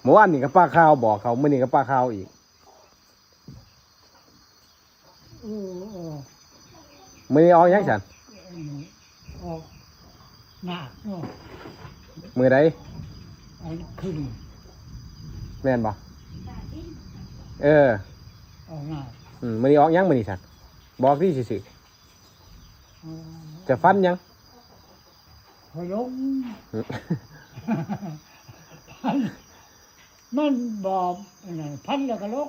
ມື້ວານນີ້ກໍປ້າຂາວບອກເຂົາ ມື້ນີ້ກໍປ້າຂາວອີກ. ເອີ ອອກ ມື້ນີ້ອອກຫຍັງຊັ້ນ? ອັນນີ້ອອກນາກເນາະ. ມື້ໃດ? ອັນຄືນນີ້ ແມ່ນບໍ່? ເອີ ອອກນາກ. ອືມ ມື້ນີ້ອອກຫຍັງມື້ນີ້ຊັ້ນ? ບອກຕິຊື່ໆ. ອໍ ຈະຝັນຫຍັງ? ຂ້ອຍຫຼົງ ອືມ ມັນບໍ່ ອັນນັ້ນ ຝັນແລ້ວກໍຫຼົງ.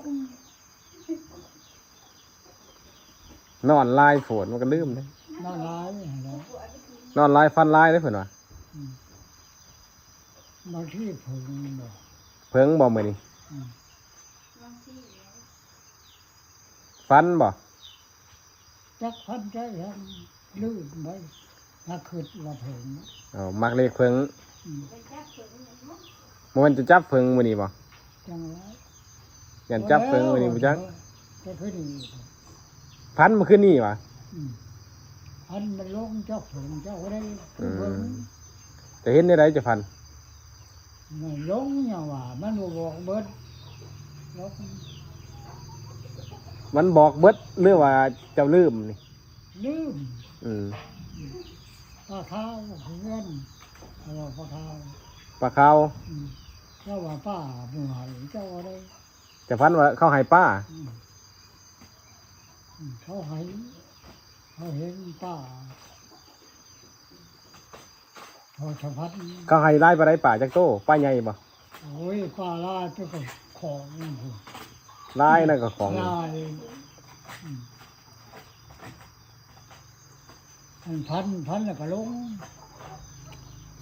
ນອນຫຼາຍໂພດມັນກໍລືມເດ້. ນອນຫຼາຍຫັ້ນແຫຼະ ນອນຫຼາຍຝັນຫຼາຍເດ້ເພິ່ນວ່າ. ອືມ ບາງທີເຜິງບໍ່ ເຜິງບໍ່ມື້ນີ້? ອືມ ຝັນບໍ່? ຈັກຝັນຈັກຫຍັງ ລືມໄປ ຫາຄິດວ່າເຜິງ. ອໍ ມັກເລກເຜິງ. ອືມ ບໍ່ແມ່ນຈະຈັບເຜິງມື້ນີ້ບໍ່? ຈັ່ງວ່າ ຢ້ານຈັບເຜິງມື້ນີ້ບໍ່ຈັກ. ແຕ່ຄືນນີ້ ຝັນມື້ຄືນນີ້ຫວາ? ອືມ ຝັນມັນລົງຈັບເຜິງ ຈັກບໍ່ໄດ້. ອືມ ເຜິງ ຈະເຫັນແນວໃດຈະຝັນ? ມັນຫຼົງຫຍັງຫວາ ມັນບໍ່ບອກເບິດ. ມັນບອກເບິດ ຫຼືວ່າເຈົ້າລືມນີ້? ລືມ. ອືມ ປາຂາວເຮືອນ ເຂົາວ່າປາຂາວ ປາຂາວ. ອືມ ເຈົ້າວ່າປາບໍ່ໃຫ້ ເຈົ້າວ່າໄດ້. ຈະຝັນວ່າເຂົາໃຫ້ປາ? ອືມ ອືມ ເຂົາໃຫ້ ເຂົາເຫັນປາ. ເຂົາສະພັດ ເຂົາໃຫ້ຫຼາຍປານໃດ? ປາຈັກໂຕ? ປາໃຫຍ່ບໍ່? ໂອ້ຍ ປາຫຼາຍ ແຕ່ກໍຂອງ ຫຼາຍນະ ກໍຂອງຫຼາຍ. ອືມ ອັນພັນ ພັນແລ້ວກໍລົງ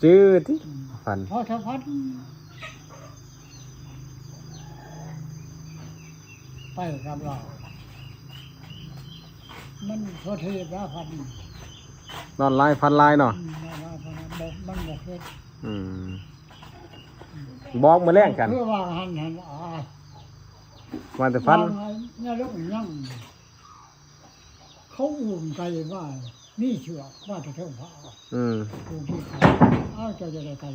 ຈື່ຕິ ອືມ ພັນ ພໍສະພັດ ໄປກັບລາວ ມັນໂສເທດາພັນ. ນອນຫຼາຍຝັນຫຼາຍເນາະ. ອືມ ນອນຫຼາຍຝັນຫຼາຍ ບໍ່ ມັນບໍ່ເຮັດ. ອືມ ອືມ ບອກມື້ແລງກັນ ຄືວ່າຫັ້ນຫັ້ນ ອາ ວ່າແຕ່ຝັນ ວ່ານະລົກຍັງ ເຂົາອຸ້ມໄກ່ມາ ມີເຊືອກມາແຕ່ເທິງຜາ. ອືມ ຜູ້ທີ່ຂາຍ ອ້າວ ເຈົ້າຈະໄດ້ໄກ່.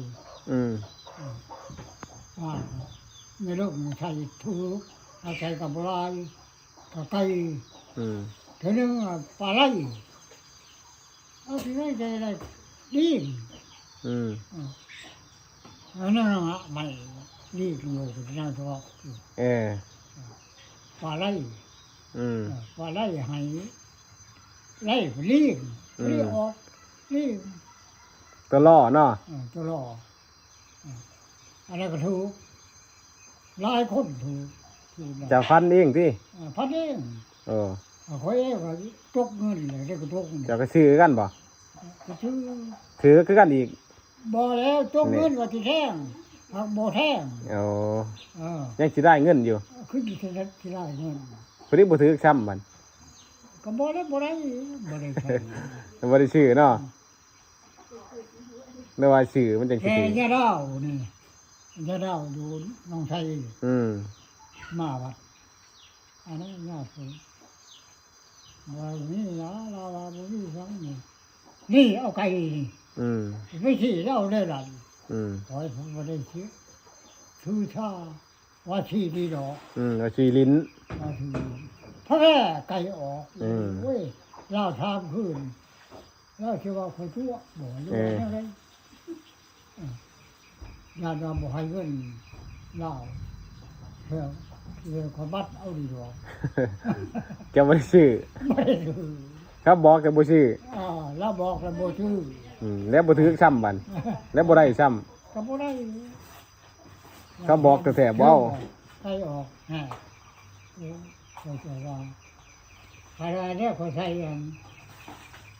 ອືມ ອືມ ວ່ານະລົກໃສ່ຖືກ ເອົາໃສ່ກັບບໍ່ຫຼາຍ ກໍໄກ່. ອືມ ເທື່ອໜຶ່ງປາໄລ ເອົາທີ່ໄດ້ ໄດ້ ໄດ້ລີງ. ອືມ ເອີ ອັນນັ້ນນະ ໄມ້ລີງຢູ່ນະ ເອີ ປາໄລ. ອືມ ເອີ ປາໄລໃຫ້ ໄລກໍລີງ ອືມ ລີງອອກ ລີງ ຕົວລໍ້ເນາະ. ເອີ ຕົວລໍ້. ອັນນັ້ນກໍຖືກ ຫຼາຍຄົນຖືກ ຖືກ. ເຈົ້າຝັນເອງຕິ? ເອີ ຝັນເອງ. ເອີ ຂ້ອຍເອງກໍຕົກເງິນແຫຼະ ໄດ້ກໍຕົກ. ເຈົ້າກໍຊື້ຄືກັນບໍ່? ກໍຊື້ ຖືກຄືກັນອີກ. ບໍ່ແລ້ວ ຕົກເງິນວ່າຊິແທງ ຫາກບໍ່ແທງ. ໂອ້ ເອີ ຍັງຊິໄດ້ເງິນຢູ່ ຄືຊິໄດ້ເງິນ ພໍດີບໍ່ຖືກຊ້ຳບັດ. ກໍບໍ່ໄດ້ ບໍ່ໄດ້ ບໍ່ໄດ້ໃຊ້ ບໍ່ໄດ້ຊື້ເນາະ. ແຕ່ວ່າຊື່ມັນຈັ່ງຊິຖືກ. ແຕ່ຍາດາວນີ້ ຍາດາວຢູ່ໜອງໄຊ. ອືມ ມາວັດ ອັນນັ້ນຍາດເພິ່ນ ວ່າມີລາ ລາວວ່າບໍ່ມີສັງນີ້ ນີ້ເອົາໄກ່ນີ້. ອືມ ໄປຊີ້ລາວໄດ້ຫຼາຍ. ອືມ ຂ້ອຍບໍ່ໄດ້ຊື້ ຊື້ຊາ ວ່າຊີ້ດີດອກ. ອືມ ວ່າຊີ້ຫຼິ້ນ ວ່າຊີ້ຫຼິ້ນ ພະແວ່ໄກ່ອອກ. ອືມ ໂອ້ຍ ລາວຖາມຄືນ ລາວຊິວ່າຂ້ອຍຕົວະບໍ່ ຫຼືວ່າ ເອີ ແນວໃດ? ເອີ ຢ້ານວ່າບໍ່ໃຫ້ເງິນລາວ ເພື່ອ ເພື່ອຂ້ອຍບັດເອົາດີດອກ. ເຈົ້າບໍ່ໄດ້ຊື້ ບໍ່ໄດ້ຊື້ ເຂົາບອກແຕ່ບໍ່ຊື້. ອ່າ ລາວບອກແລ້ວບໍ່ຊື້. ອືມ ແລ້ວບໍ່ຖືກຊ້ຳບັດ ແລ້ວບໍ່ໄດ້ຊ້ຳ ກໍບໍ່ໄດ້. ເຂົາບອກແທ້ໆ ບໍ່ເອົາ ໄກ່ອອກ. ຮະ ໂອ້ ຂ້ອຍກໍວ່າ ຂ້ອຍວ່າແລ້ວ ຂ້ອຍໃສ່ອັນ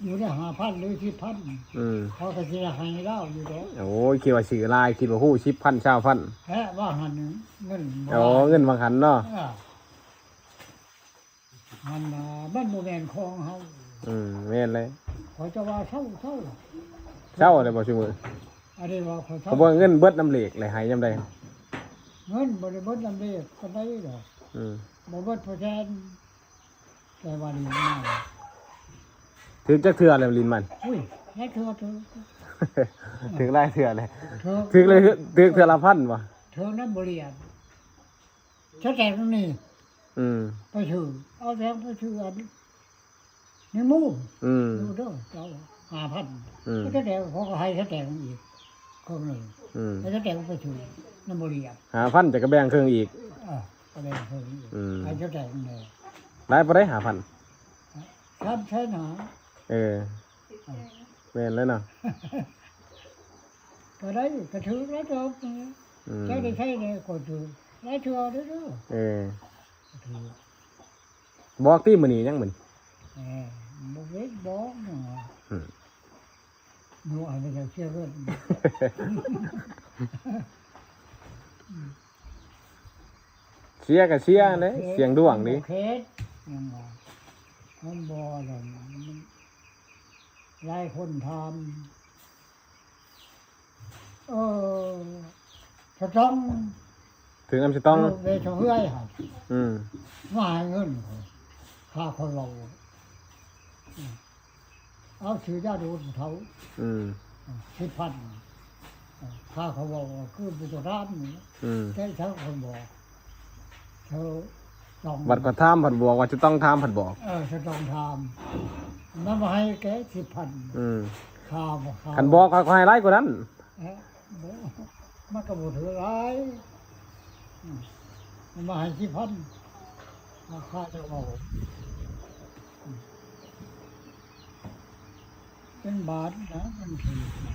ຢູ່ໃນຫ້າພັນ ຫຼື ສິບພັນ. ອືມ ເຂົາກໍຊິໄດ້ໃຫ້ລາວຢູ່ດອກ. ໂອ້ຍ ຄິດວ່າຊື້ຫຼາຍ ຄິດວ່າຮູ້ ສິບພັນ ຊາວພັນ. ແທ້ ວ່າຫັ້ນ ເງິນບໍ່ຫຼາຍ. ອໍ ເງິນວ່າງຫັ້ນເນາະ. ເອີ ຫັ້ນນະ ມັນບໍ່ແມ່ນຂອງເຮົາ. ອືມ ແມ່ນແຫຼະ. ຂ້ອຍຈະວ່າເຊົາ ເຊົາ ເຊົາແລ້ວບໍ່ຊຸມື້? ອັນນີ້ວ່າຂ້ອຍເຊົາ ເພາະວ່າເງິນເບິດນຳເລກ ແລ້ວໃຫ້ຍາມໃດ? ເງິນບໍ່ໄດ້ເບິດນຳເລກປານໃດດອກ. ອືມ ບໍ່ເບິດເປີເຊັນ ແຕ່ວ່ານີ້ມາ ຖືກຈັກເທື່ອແລ້ວຫຼິ້ນມັນ? ອຸ້ຍ ຫຼາຍເທື່ອ ຖືກ ຖືກຫຼາຍເທື່ອເລີຍ. ຖືກ ຖືກເລີຍ ຖືກເທື່ອລະພັນບໍ່? ເທີນນຳບໍ່ລຽບ ສະແຕັກນີ້ ອືມ ໄປຊື້ ເອົາແສງໄປຊື້ອັນ ໃນໝູ່ ອືມ ຢູ່ເດີ ເຈົ້າ ຫ້າພັນ ອືມ ສະແຕັກ ເຂົາກໍໃຫ້ສະແຕັກອີກເຄິ່ງໜຶ່ງ ອືມ ໃຫ້ສະແຕັກໄປຊື້ນຳບໍ່ລຽບ ຫ້າພັນ ຈະກະແບ່ງເຄິ່ງອີກ ເອີ ກະແບ່ງເຄິ່ງອີກ ອືມ ໃຫ້ສະແຕັກແດ່ ຫຼາຍປານໃດ ຫ້າພັນ? ສາມແສນຫ້າ ເອີ ເອີ ແມ່ນແລ້ວເນາະ ກໍໄດ້ ກໍຖືກຫຼາຍເຕີບ ອືມ ໃຊ້ໄດ້ໃຊ້ແດ່ ກໍຖືກຫຼາຍເທື່ອເດີ ເອີ ກໍຖືກ ບອກຕິ ມື້ນີ້ຍັງມື້ນີ້ ເອີ ບໍ່ເຫັນບອກຫຍັງ ອືມ ບໍ່ໃຫ້ເຈົ້າເສຍເງິນ ເສຍກໍເສຍແຫຼະ ເສຍ ສຽງດວງນີ້ ເຂດ ຫຍັງວ່າ ມັນບໍ່ນັ້ນ ຫຼາຍຄົນຖາມ ເອີ ສະຕອງ ຖືກນຳສະຕອງ ເອີ ແມ່ສະເຮືອຍຫັ້ນ ອືມ ມາໃຫ້ເງິນຂ້ອຍ ຄ່າຂ້ອຍເວົ້າ ເອົາຊື້ຢາດູດເຖົ້າ ອືມ ສິບພັນ ເອີ ຄ່າຂ້ອຍເວົ້າຄືບໍ່ຕ້ອງຖາມນີ້ ອືມ ແຕ່ເຂົາ ຂ້ອຍບອກ ເຂົາຕ້ອງ ບັດຂ້ອຍຖາມພັດບອກວ່າຈະຕ້ອງຖາມ ພັດບອກ ເອີ ຈະຕ້ອງຖາມ ມັນບໍ່ໃຫ້ແກ່ສິບພັນ ອືມ ຄ່າບໍ່ ຄ່າ ຄັນບອກຂ້ອຍກໍໃຫ້ຫຼາຍກວ່ານັ້ນ ເອີ ບໍ່ ມັນກໍບໍ່ຖືກຫຼາຍ ອືມ ມັນມາໃຫ້ສິບພັນ ລາຄາຈະເວົ້າ ອືມ ເປັນບາດນະ ມັນຖືກນະ